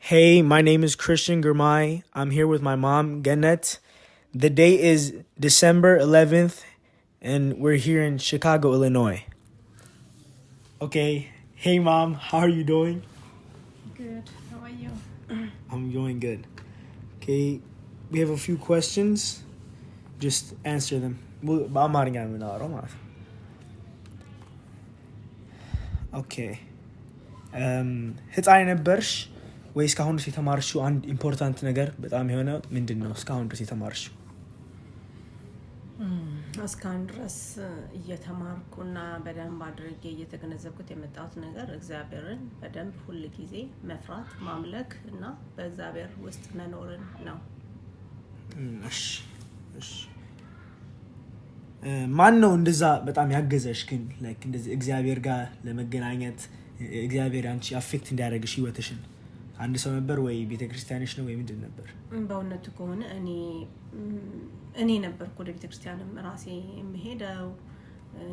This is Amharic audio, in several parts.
Hey, my name is Christian Girmay. I'm here with my mom, Genet. The day is December 11th, and we're here in Chicago, Illinois. Okay. Hey, Mom. How are you doing? Good. How are you? I'm doing good. Okay. We have a few questions. Just answer them. በአማርኛ ነው የምናወራው ማለት ነው። Okay፣ ህፃን የነበርሽ ወይ እስካሁን ድረስ የተማርሽው አንድ important ነገር በጣም የሆነ ምንድን ነው? እስካሁን ድረስ የተማርሽው? እስካሁን ድረስ እየተማርኩና በደንብ አድርጌ እየተገነዘብኩት የመጣሁት ነገር እግዚአብሔርን በደንብ ሁል ጊዜ መፍራት፣ ማምለክ እና በእግዚአብሔር ውስጥ መኖርን ነው። እሺ። ማን ነው እንደዛ በጣም ያገዘሽ ግን like እንደዚህ እግዚአብሔር ጋር ለመገናኘት፣ እግዚአብሔር አንቺ affect እንዲያደርግሽ ህይወትሽን አንድ ሰው ነበር ወይ ቤተክርስቲያንሽ ነው ወይ ምንድን ነበር? በእውነቱ ከሆነ እኔ ነበርኩ ወደ ቤተክርስቲያንም ራሴ የምሄደው፣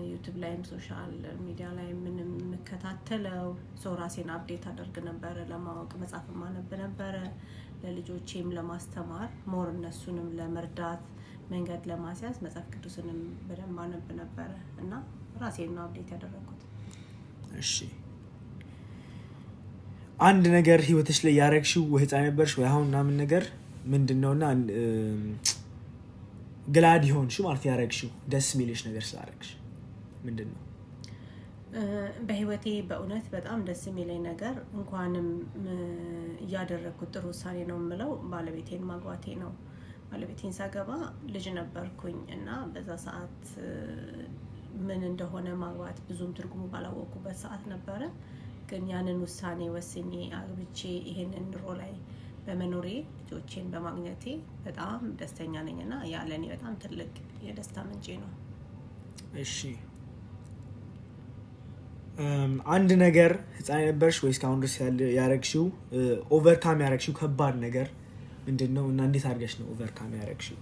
YouTube ላይም social media ላይ ምንም የምከታተለው ሰው ራሴን update አደርግ ነበረ፣ ለማወቅ መጽሐፍ ማነብ ነበረ፣ ለልጆቼም ለማስተማር more እነሱንም ለመርዳት መንገድ ለማስያዝ መጽሐፍ ቅዱስንም በደንብ አነብ ነበረ እና ራሴን ነው update ያደረግኩት። እሺ፣ አንድ ነገር ህይወትሽ ላይ ያረግሽው ወይ ህፃን ነበርሽ ወይ አሁን ምናምን ነገር ምንድን ነው እና glad የሆንሽው ማለት ያረግሽው ደስ የሚልሽ ነገር ስላረግሽ ምንድን ነው? በህይወቴ በእውነት በጣም ደስ የሚለኝ ነገር እንኳንም እያደረግኩት ጥሩ ውሳኔ ነው የምለው ባለቤቴን ማግባቴ ነው። ባለቤቴን ሳገባ ልጅ ነበርኩኝ እና በዛ ሰዓት ምን እንደሆነ ማግባት ብዙም ትርጉሙ ባላወቅኩበት ሰዓት ነበረ። ግን ያንን ውሳኔ ወስኜ አግብቼ ይሄንን ኑሮ ላይ በመኖሬ ልጆቼን በማግኘቴ በጣም ደስተኛ ነኝ እና ያ ለእኔ በጣም ትልቅ የደስታ ምንጬ ነው። እሺ፣ አንድ ነገር ህፃን የነበርሽ ወይ እስካሁን ድረስ ያረግሽው overcome ያረግሽው ከባድ ነገር ምንድን ነው እና እንዴት አድርገሽ ነው overcome ያረግሽው?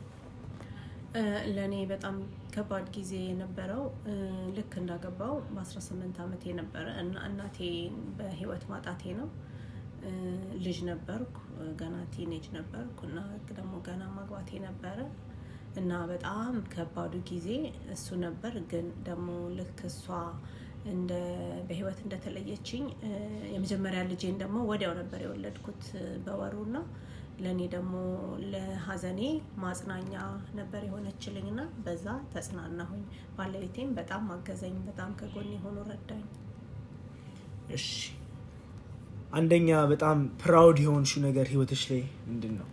ለእኔ በጣም ከባድ ጊዜ የነበረው ልክ እንዳገባው በ18 ዓመቴ ነበረ እና እናቴን በህይወት ማጣቴ ነው። ልጅ ነበርኩ፣ ገና teenage ነበርኩ እና ደግሞ ገና ማግባቴ ነበረ እና በጣም ከባዱ ጊዜ እሱ ነበር። ግን ደግሞ ልክ እሷ እንደ በህይወት እንደተለየችኝ የመጀመሪያ ልጄን ደግሞ ወዲያው ነበር የወለድኩት በወሩ እና ለእኔ ደግሞ ለሀዘኔ ማጽናኛ ነበር የሆነችልኝ እና በዛ ተጽናናሁኝ። ባለቤቴም በጣም አገዘኝ፣ በጣም ከጎኔ ሆኖ ረዳኝ። እሺ፣ አንደኛ በጣም proud የሆንሽው ነገር ህይወትሽ ላይ ምንድን ነው?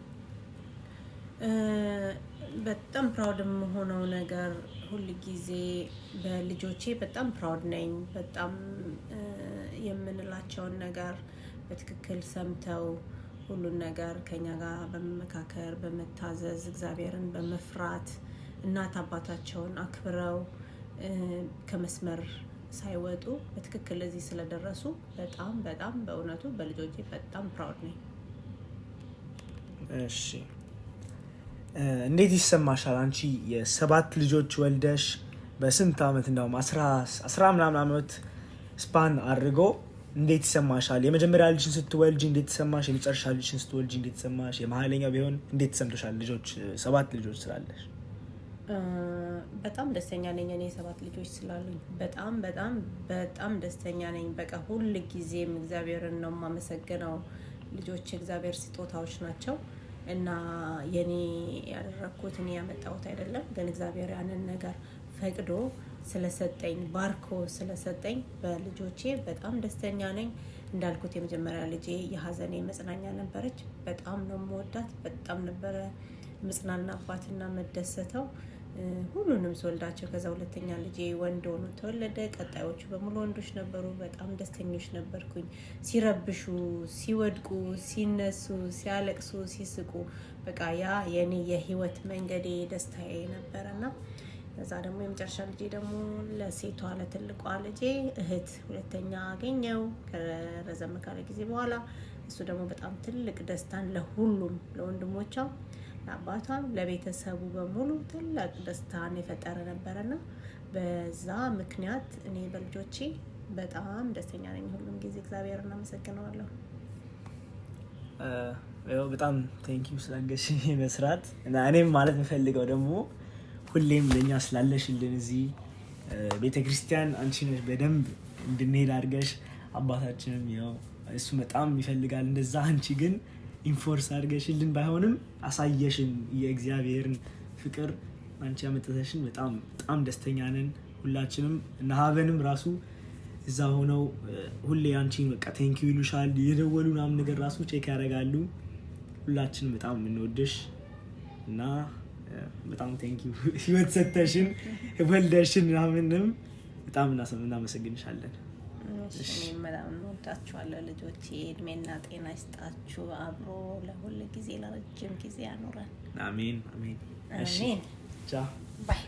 በጣም proud የምሆነው ነገር ሁል ጊዜ በልጆቼ በጣም proud ነኝ። በጣም የምንላቸውን ነገር በትክክል ሰምተው ሁሉን ነገር ከኛ ጋር በመመካከር፣ በመታዘዝ፣ እግዚአብሔርን በመፍራት፣ እናት አባታቸውን አክብረው ከመስመር ሳይወጡ በትክክል እዚህ ስለደረሱ በጣም በጣም በእውነቱ በልጆቼ በጣም proud ነኝ። እሺ፣ እንዴት ይሰማሻል አንቺ የሰባት ልጆች ወልደሽ በስንት አመት እንደውም 10 ምናምን አመት span አድርጎ እንዴት ይሰማሻል? የመጀመሪያ ልጅሽን ስትወልጂ እንዴት ተሰማሽ? የመጨረሻ ልጅሽን ስትወልጂ እንዴት ተሰማሽ? የመሀለኛው ቢሆን እንዴት ተሰምቶሻል? ልጆች ሰባት ልጆች ስላለሽ። በጣም ደስተኛ ነኝ። እኔ ሰባት ልጆች ስላሉኝ በጣም በጣም በጣም ደስተኛ ነኝ። በቃ ሁል ጊዜም እግዚአብሔርን ነው የማመሰግነው። ልጆች የእግዚአብሔር ስጦታዎች ናቸው እና የኔ ያደረግኩት እኔ ያመጣሁት አይደለም፣ ግን እግዚአብሔር ያንን ነገር ፈቅዶ ስለሰጠኝ፣ ባርኮ ስለሰጠኝ በልጆቼ በጣም ደስተኛ ነኝ። እንዳልኩት የመጀመሪያ ልጄ የሀዘኔ መጽናኛ ነበረች። በጣም ነው የምወዳት። በጣም ነበረ ምጽናናባትና መደሰተው ሁሉንም ስወልዳቸው። ከዛ ሁለተኛ ልጄ ወንድ ሆኖ ተወለደ። ቀጣዮቹ በሙሉ ወንዶች ነበሩ። በጣም ደስተኞች ነበርኩኝ። ሲረብሹ፣ ሲወድቁ፣ ሲነሱ፣ ሲያለቅሱ፣ ሲስቁ በቃ ያ የኔ የህይወት መንገዴ ደስታዬ ነበረና ከዛ ደግሞ የመጨረሻ ልጄ ደግሞ ለሴቷ ለትልቋ ልጄ እህት ሁለተኛ አገኘው ከረዘም ካለ ጊዜ በኋላ። እሱ ደግሞ በጣም ትልቅ ደስታን ለሁሉም ለወንድሞቿ፣ ለአባቷም፣ ለቤተሰቡ በሙሉ ታላቅ ደስታን የፈጠረ ነበረና በዛ ምክንያት እኔ በልጆቼ በጣም ደስተኛ ነኝ። ሁሉም ጊዜ እግዚአብሔር እናመሰግነዋለሁ። ያው በጣም thank you ስላገዝሽኝ መስራት። እና እኔም ማለት የምፈልገው ደግሞ ሁሌም ለእኛ ስላለሽልን፣ እዚህ ቤተ ክርስቲያን አንቺ ነሽ በደንብ እንድንሄድ አድርገሽ፣ አባታችንም ያው እሱ በጣም ይፈልጋል እንደዛ፣ አንቺ ግን enforce አድርገሽልን ባይሆንም አሳየሽን የእግዚአብሔርን ፍቅር። አንቺ ያመጣሽን በጣም በጣም ደስተኛ ነን ሁላችንም። እና ሀበንም ራሱ እዛ ሆነው ሁሌ አንቺን በቃ thank you ይሉሻል፣ የደወሉ ምናምን ነገር ራሱ check ያደርጋሉ። ሁላችንም በጣም የምንወድሽ እና በጣም thank you፣ ህይወት ሰተሽን፣ ወልደሽን ምናምንም በጣም እናመሰግንሻለን። እሺ፣ እኔም በጣም እንወዳችኋለሁ ልጆቼ። እድሜና ጤና ይስጣችሁ። አብሮ ለሁል ጊዜ ለረጅም ጊዜ ያኑረን። አሜን አሜን። እሺ። አሜን። ቻው። Bye.